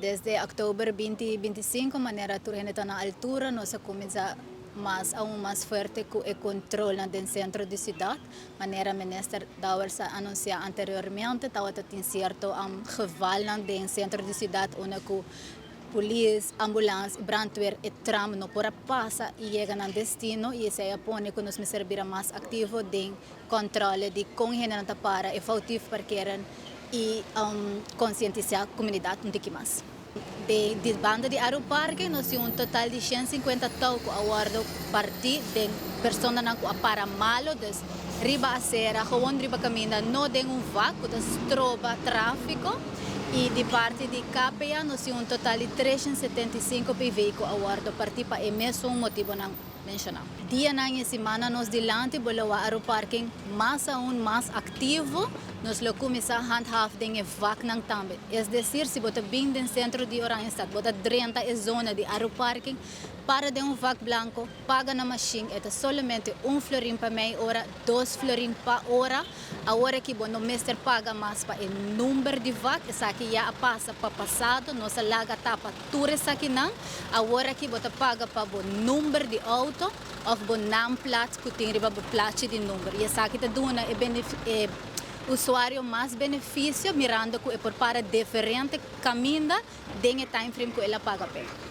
Desde october 2025, manera tur hende ta na altura, nos a cuminsa mas aun mas fuerte cu e control den centro di ciudad. Manera Minister Dowers a anuncia anteriormente, tabata tin cierto gevalnan den centro di ciudad unda cu polis, ambulance, brandweer y tram no por a pasa y yega na destino, y esey a pone cu nos mester bira mas activo den control di con hende ta para y foutief parkeren y concientisa comunidad un tiki mas. Di banda di Aeroparque, nos tin un total di 150 touw cu a wordo parti di personanan cu a para malo, dus riba acera, gewoon riba caminda, no den un vak, cu ta stroba trafico. Y di parti di KPA, nos tin un total di 375 PV cu a wordo parti pa e mesun motibonan menciona. Dianan y siman nos dilanti, bo lo wak Aeroparking mas aun mas activo, nos lo cuminsa handhaaf den e vaknan tambe. Es decir, si bo ta bin den centro di Oranjestad, bo ta drenta e zona di Aeroparking, para den un vak blanco, paga na machine, e ta solamente 1 florin pa mei ora, 2 florin pa ora. Awor cu bo no mester paga mas pa e number di vak, esaki ya a pasa pa pasado, nos a laga tapa tur esakinan. Awor cu bo ta paga pa e number di auto, of bo naamplaat cu tin riba bo plachi di number. Y esaki ta duna e usuario mas beneficio, mirando cu e por para diferente caminda den e time frame cu el a paga pe.